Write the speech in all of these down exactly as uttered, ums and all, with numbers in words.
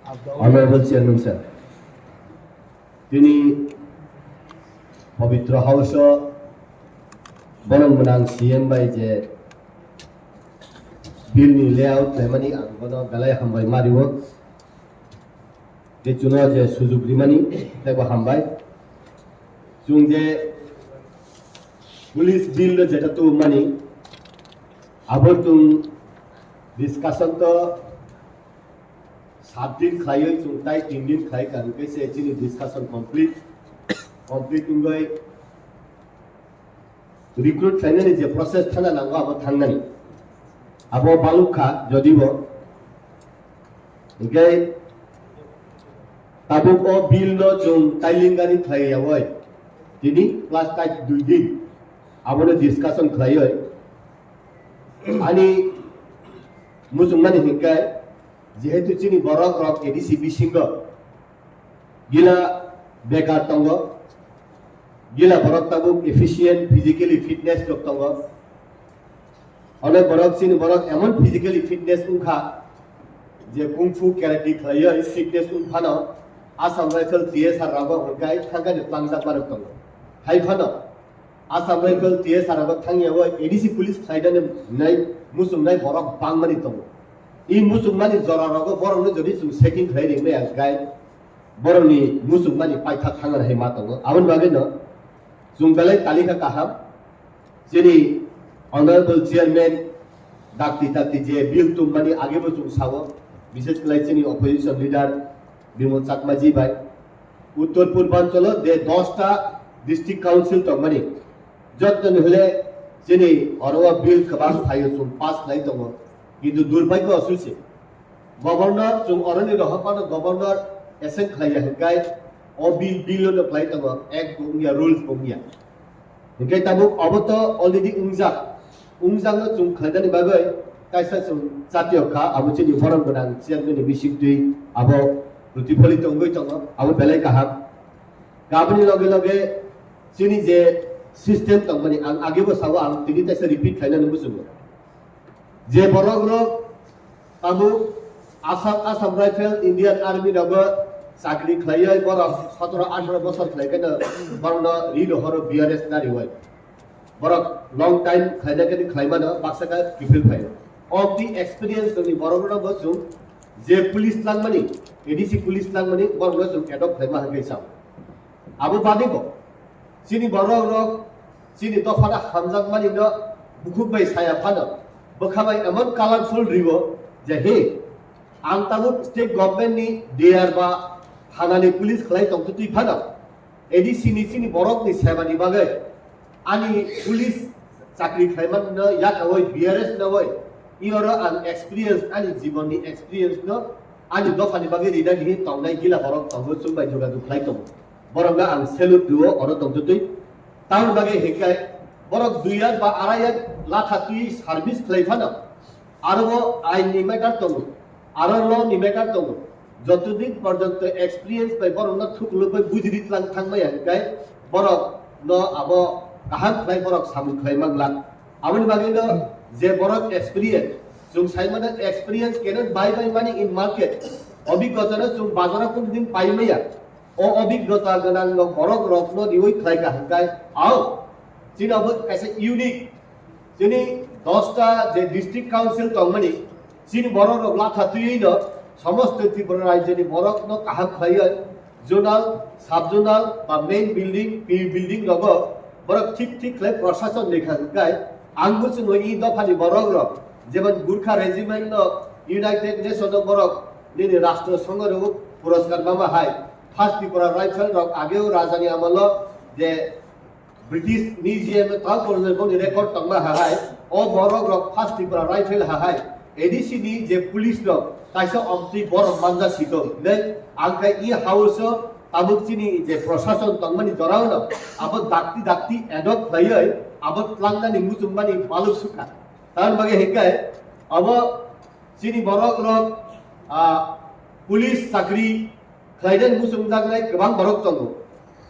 Honorable Chairman sir, tini Pabitra House o borok gwnang C M bai je bill ni layout khlaimani ang bono belai hambai ma rio. Je chuno je sujug rimani teibo hambai. Chwng je police bill no jeta tu mani abo chwng discussion to sat din khlaiwi chwng tai tin din khlai ka hwnkhe se chini discussion complete, complete wngwi recruit khlainani je process thangna nango abo thangnani. Abo baluk kha jodibo. Hwnkhe tabuk o bill no chwng tailingani khlaiyawi tini plus tai dui din abono discussion khlaiwi ani muchungmani hwnkhe jehetu chini borok rok A D C bisingo gila bekar tongo, gila borok tabuk efficient physically fitness rok tongo. Onek borok chini borok emon physically fitness wngkha je kung fu karate khlaiwi fitness wngphano Assam Rifle T S R rogo hwnkhe thangkani tlangjak manok tongo. Hai phano Assam Rifle T S R rogo thangyawi A D C police khlainani nai muchungnai borok bangmani tongo. I muchungmani jora rogo borokno jodi chwng checking khlai ringmaya hwnkhe borokni muchungmani paitha thangna hai ma tongo. Aboni bagwino chwng belai talika kaham. Chini Honorable Chairman dakti dakti je bill tummani agebo chwng sao, bishes khlai chini opposition leader Bimol Chakmaji bai. Uttor Purbanchalo de dosta district council tongmani, jotoni hwle chini oro bill kwbang phaio chwng pass khlai tongo, kintu durbhagyo asusi. Governor, chwng oroni rohor phano governor assent khlaiya hwnkhe o bi-, bill no khlai tongo, act bo wngya, rules bo wngya. Hwnkhe tabuk obo to already wngjak, wngjakno chwng khlainani bagwi kaisa chwng chatiyo kha, abo chini borom gwnang chairman ni bisingtwi abo protipholito wngwi tongo, abo belai kaham. Aboni loge loge chini je system tongmani ang agebo sao, ang tini kaisa repeat khlainani muchungo. Je borok rok tabuk Assam, Assam Rifle, Indian Army rogo chakri khlaiwi borok sotoro atharo bosor khlai khe no borokno ri rohoro B R S nariwi. Borok long time khlaina khe khlaimano baksa khe kiphil phaio. Of the experience ni borok rok bo chwng je police langmani, A D C police langmani borokno chwng adopt khlaima hwnkhe sao. Abo badi bo chini borok rok chini dophano hamjakmani no bukhuk bai saya phano bwkha bai emon colorful riwo je he ang tabuk state government ni D R ba thanani police khlai tongtwi phano A D C ni chini borok ni seba ni bagwi ani police chakri khlai man no yakawi B R S no oi iyoro ang experience ani jibon ni experience no ani dophani bagwi rina ni tongnai gila borok tongo chwng bai jogajog khlai tongo. Borokno ang salute rwo, oro tongtwtwi. Tamoni bagwi hinkhe borok dui yak ba arai yak latha twi service khlai phano, aro o ain ni matter tongo, aro law ni matter tongo. Joto din porjonto experience bai borokno thuklubwi bujiri tlang thangmaya hinkhe borokno abo kaham khlai borok samung khlai mangla. Aboni bagwino je borok experience, chwng sai mano experience cannot buy by money in market. Obhiggotano chwng bazaro kunu din pai maya. O obhiggota gwnang no borok rokno riwi khlai ka hwnkhe, ao, chini abo kaisa unique, chini dosta je district council tongmani, chini borok rok latha twiwi no somosto Tripura rajyoni borok no kaham khlaiwi zonal, sub zonal ba main building, P U building rogo borok thik thik khlai prosason ni kha hwnkhe, ang bo chwngno i dophani borok rok jemon Gurkha regiment no United Nation o borok nini rashtra songho rok puraskar mama hai. First Tripura Rifle rok ageo rajani amolo je British Museum o tal porjoni boni record tongma hahai, o borok rok First Tripura Rifle hahai, A D C ni je police rok kaisa omtwi borok manja sito hinwi ang khe i house o tabuk chini je prosason tongmani jorao no abo dakti dakti adopt khlaiwi abo tlangnani muchungmani baluk sukha. Tamoni bagwi hinkhe abo chini borok rok, ah, police chakri khlainani muchungjaknai kwbang borok tongo.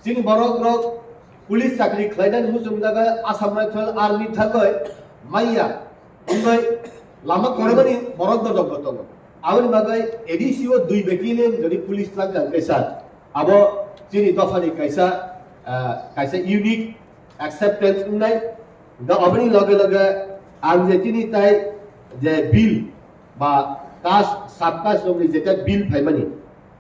Chini borok rok police chakri khlainani muchungjaga Assam Rifle Army thangwi manya wngwi lama korimani borok dodok bo tongo. Aboni bagwi A D C o dui battalion jodi police twlang kha hwnkhe sir, abo chini dophani kaisa, ah, kaisa unique acceptance wngnai. Hwnkhe aboni loge loge ang je chini tai je bill ba caste, sub caste rokni jeta bill phaimani,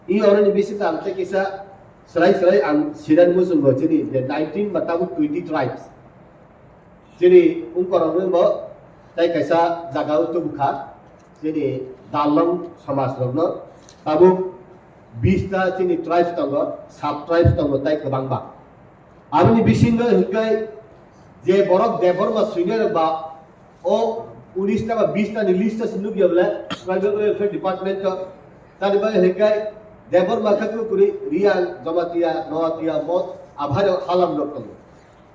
i oroni bisingo ang tei kisa swrai swrai ang sinani muchungo chini je nineteen ba tabuk twenty tribes. Chini ungkorokno bo tai kaisa jagao tubukha, chini dalong somajrokno tabuk bista chini tribes tongo, sub tribes tongo tai kwbangma. Aboni bisingo hwnkhe je borok Debbarma swinai rok ba o unis ta ba bis ta ni list o se nukya bole tribal welfare department o tani bagwi hwnkhe Debbarma khe kwrwi Riang, Jamatia, Noatia, Mod, Abhai rok halam rok tongo.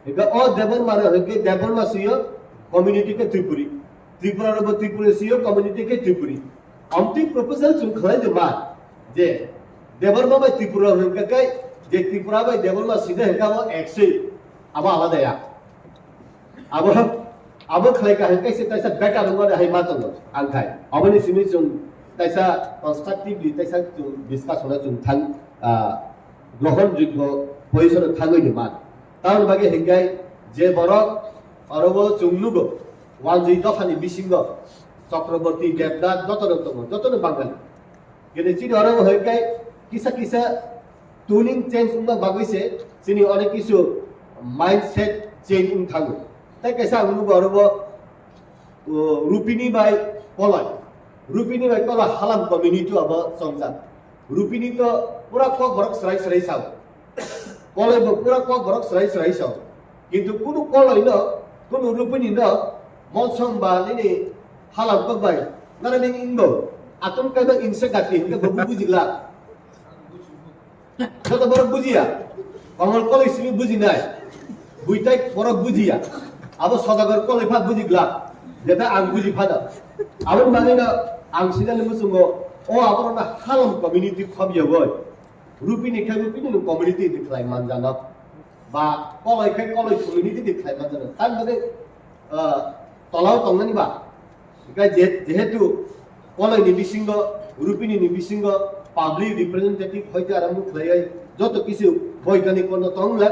Hingke o Debbarma rok hingke Debbarma swiyo community khe Tripuri. Tripura rok bo Tripuri swiyo community khe Tripuri. Amtwi proposal chwng khlai de ma je Debbarma bai Tripura hingke kai je Tripura bai Debbarma sida hingke abo ek swi abo alada ya. Abo abo khlai ka hingke se kaisa better wngmani hai ma tongo ang khai. Aboni simi chwng kaisa constructively kaisa chwng discussion o chwng thang, ah, grohonjogyo position o thangwi ni man. Tamoni bagwi hingke je borok oro bo chwng nugo, wanjwi dophani bisingo Chakraborty, Debnath jotono tongo, jotono Bangali. Kini chini oro bo hingke kisa kisa tuning change wngma bagwi se chini onek kisu mindset change wng thango. Tai kaisa ang nugo oro bo, o, Rupini bai Kolai. Rupini bai Kolai halam community abo chongjak. Rupini to pura kok borok srai srai sao. Kolai bo pura kok borok srai srai sao. Kintu kunu Kolai no, kunu Rupini no, Monsong ba nini halam kok bai, nana ning ingbo, atum kai ba ingse gati hingke bo bujigla. Joto borok bujiya. Kongol koloi simi bujinai. Buitai borok bujiya. Abo sodagar koloi pha buji glak. Jeta ang buji phano. Aboni bagwi no ang sinani muchungo o aborokno halam community khobya goi. Rupini khe Rupini no community di khlai manjano. Ba koloi khe koloi community di khlai manjano. Tamni bagwi, ah, tolao tongnani ba. Hingke je-, jehetu Kolai ni bisingo, Rupini ni bisingo public representative hoite arambo khlaiwi joto kisu boiganik no tong le.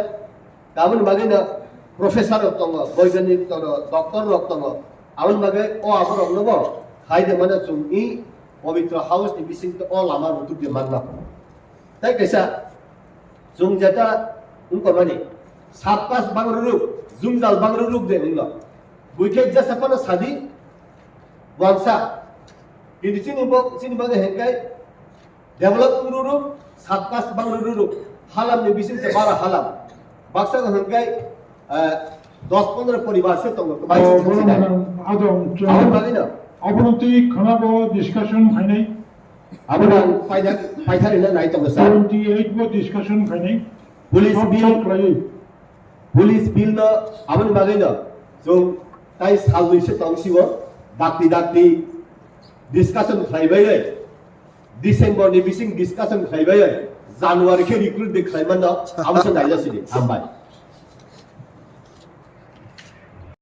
Tamoni bagwi no professor rok tongo, boiganik tongo, doctor rok tongo. Aboni bagwi o aborok no bo hai de mano chwng i Pavitra House ni bising o lama rutuk de manna. Tai kaisa chwng jeta wngkha mani, sub caste bang ruruk, jwngjal bang ruruk de wngno. Buikhe jesa phano sadi, wansa. Kintu chini bo, chini bagwi hingkai develop wng ruruk, sub caste bang ruruk, halam ni bising se bara halam. Baksa hingkai, eh, dos pondro poribar se tongo, bai Oh, se bono tongo. Bono, adong, Aboni bagwi no. Abono twi khana bo discussion khainai. Abo nang paida, paithar hina nai tongo sa. Twenty eight bo discussion khainai. Police Short, bill, short khlaiwi. Police bill no aboni bagwi no. So, tai salwi se tong sibo, dakti dakti discussion khlaibai ai. December ni bising discussion khlaibai ai. January khe recruit de khlaiman no, abo se naila sidi. Hambai.